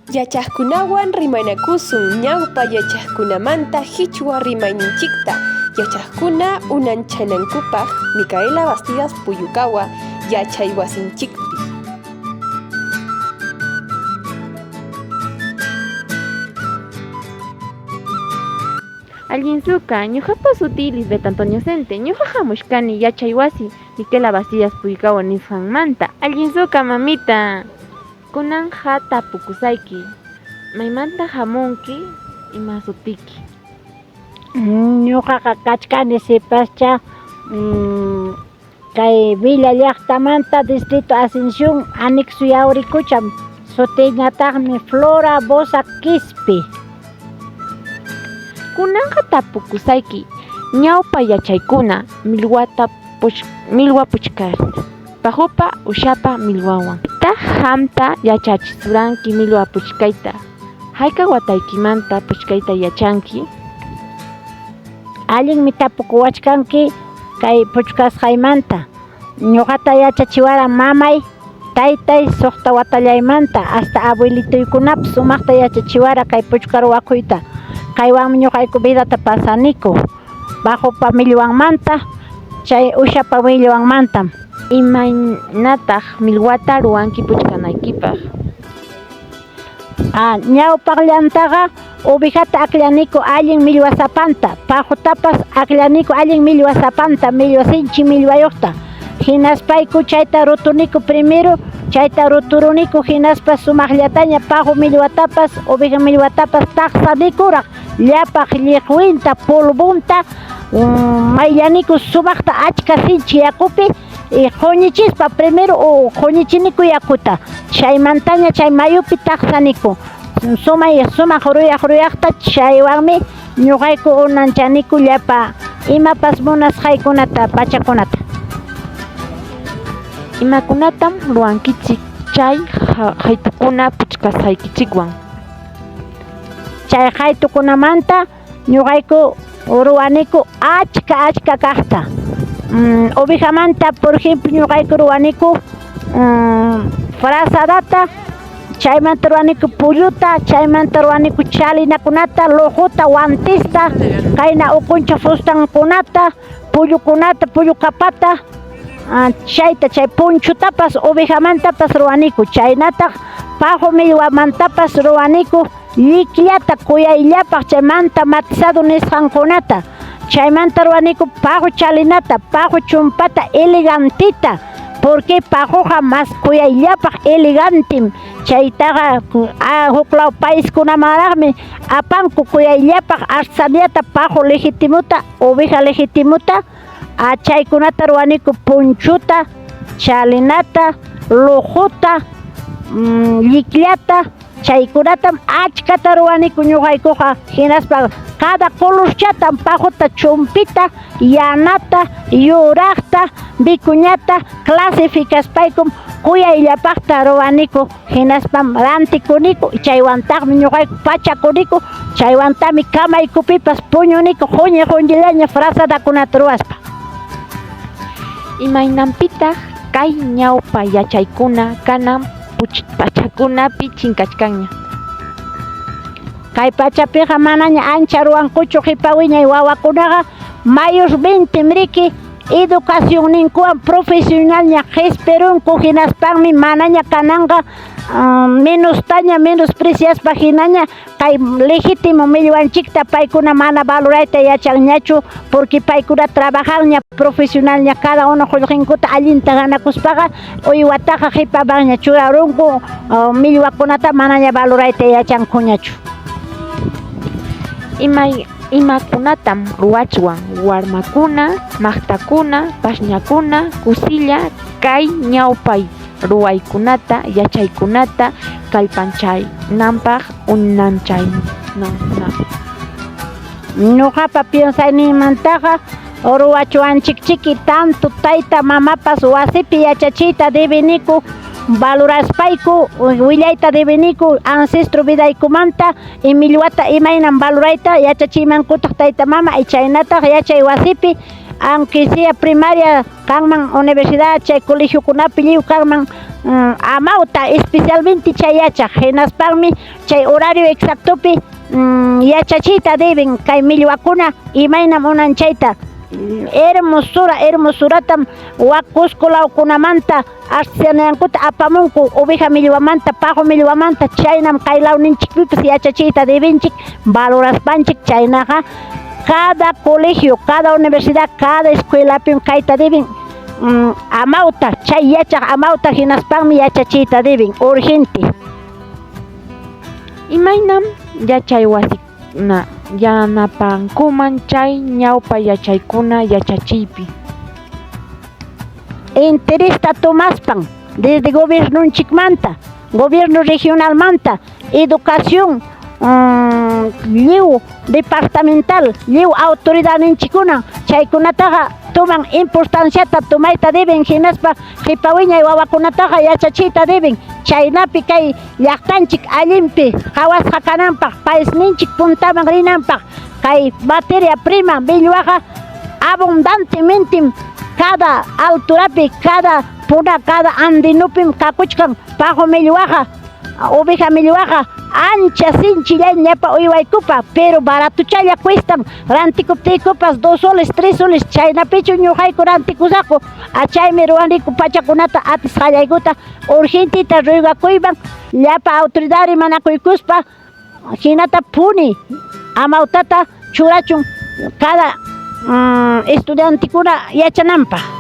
Yachaqkunawan rimanakusun ñawpa yachaqkunamanta qichwa rimayninchikta yachaqkuna unanchanankupaq Micaela Bastidas Puyukawa yachay wasinchikpi. Allin suka, ñuqapa sutiy Lisbeth Antonio Sente, ñuqa hamuchkani yachay wasi Micaela Bastidas Puyukawa nisqanmanta. Allin suka, mamita. Kunanqa tapukusayki, maymanta hamunki, ima sutiki? Ñuqaqa kachkani sipascha kay Villa llaqtamanta distrito Asunción anexo Yauricocham, sutiyñataqmi Flora Bosa Quispe. Kunanqa tapukusayki, ñawpa yachaykuna millwata millwa puchkayta paqupa ushapa millwawan. Pitaq qamta yachachisuranki millwa puchkayta? Hayka wataykimanta puchkayta yachanki? Allinmi tapukuwachkanki kay puchkasqaymanta. Ñuqata yachachiwara mamay, taytay suqta watallaymanta hasta abuelitoykunapas sumaqta yachachiwara kay puchka ruwakuyta. Kaywanmi ñuqayku vidata pasaniku bajopa millwanmanta chay ushapa millwanmantam. Imaynataq millwata ruwanki puchkanaykipaq? Ah, ñawpaqllantaqa ovejata akllaniku allin millwasapanta, paqutapas akllaniku allin millwasapanta, millwa sinchi millwayuqta. Hinaspayku chayta rutuniku primero, chayta ruturuniku hinaspa sumaqllataña paqu millwatapas, oveja millwatapas taqsanikuraq llapaq lliqwinta, polvonta mayllaniku sumaqta achka sinchi yakupi y quñichispa primero quñichiniku yakuta, chaymantaña chay mayupi taqsaniku sumay sumaq ruyaq ruyaqta chaywanmi ñuqayku unanchaniku llapa imapas munasqaykunata pachakunata. Imakunatam ruwankichik chay qaytukuna puchkasqaykichikwan? Chay qaytukunamanta ñuqayku ruwaniku achka achka kaqta. Ovejamanta por ejemplo ñuqayku ruwaniku frazadata, chaymanta ruwaniku pulluta, chaymanta ruwaniku chalinakunata, lujuta, guantista, kayna ukuncha fustankunata, pullukunata, pullu capata, chayta chay punchutapas ovejamantapas ruwaniku, chaynataq paqu millwamantapas ruwaniku llikllata kuyayllapaq chaymanta matizado nisqankunata, chaymanta ruwaniku paqu chalinata, paqu chumpata elegantita, porque paquqa mas kuyayllapaq elegantim, chaytaqa huklaw paiskunamanraqmi apanku kuyayllapaq artesaniata paqu legitimuta, oveja legitimuta, chaykunata ruwaniku punchuta, chalinata, lujuta, llikllata, chaykunatam achkata ruwaniku ñuqaykuqa hinaspa cada colorchatam paquta chumpita, yanata, yuraqta, vicuñata clasificaspaykum kuyayllapaqta ruwaniku hinaspam rantikuniku chaywantaqmi ñuqayku pachakuniku chaywantami kamaykupipas puñuniku quñi quñillaña frazadakunata ruwaspa. Imaynanpitaq kay ñawpa yachaykuna kanan pachakunapi chinkachkanña? Kay pachapiqa manaña ancha ruwankuchu qipa wiñay wawakunaqa mayormentem riki educacionninkuwan profesionalña qispirunku hinaspanmi manaña kananqa menostaña menospreciaspa hinaña kay legítimo millwanchikta paykuna mana valorayta yachanñachu porque paykuna trabajanña profesionalña cada uno qullqinkuta allinta ganakuspaqa uywataqa qipamanña churarunku millwakunata manaña valorayta yachankuñachu. Imakunatam ruwachwan warmakuna, maqtakuna, pasñakuna, kusilla kay ñawpay ruwaykunata, yachaykunata kallpanchananpaq unanchananpaq? Ñuqapa piensayninmantaqa ruwachuwanchikchiki tanto tayta mamapas wasipi yachachiyta debeniku valoraspayku willayta debeniku ancestro vidaykumanta y millwata imaynam valorayta yachachiymankutaq tayta mama y chaynataq yachay wasipi aunque sea primaria kanman universidad chay colegiokunapi lliw kanman Amawta especialmente chay yachaq hinaspanmi chay horario exactopi yachachiyta deben kay millwakuna imaynam unanchayta. Hermosura, hermosuratam wak Cusco lawkunamanta artesaniankuta apamunku oveja millwamanta, paqo millwamanta, chaynam kay lawninchikpipas yachachiyta debenchik valoraspanchik chaynaqa cada colegio, cada universidad, cada escuelapim kayta deben amawta, chay yachaq amawta hinaspanmi yachachiyta deben urgente. Imaynam yachay wasikuna yanapankuman chay ñawpa yachaykuna yachachiypi? Interesta tomaspan desde gobiernonchikmanta, gobierno regionalmanta, educación lliw departamental, lliw autoridadninchikkuna chaykunataqa toman importanciata tomayta deben hinaspa qipa wiñay wawakunataqa yachachiyta deben chaynapi kay llaqtanchik allinpi qawasqa kananpaq, paisninchik puntaman rinanpaq kay materia prima millwaqa abundantementem cada alturapi, cada puna, cada andinupim kakuchkan paqo millwaqa, oveja millwaqa ancha sinchi llapa uywaykupa, pero baratuchalla cuestan rantikuptiykupas 2 soles, 3 soles, chaynapichu ñuqayku rantikusaku, chaymi ruwaniku pachakunata atisqallaykuta urgentita ruygakuyman llapa autoridad rimanakuykuspa hinata puni amawtata churachun cada estudiantekuna yachananpaq.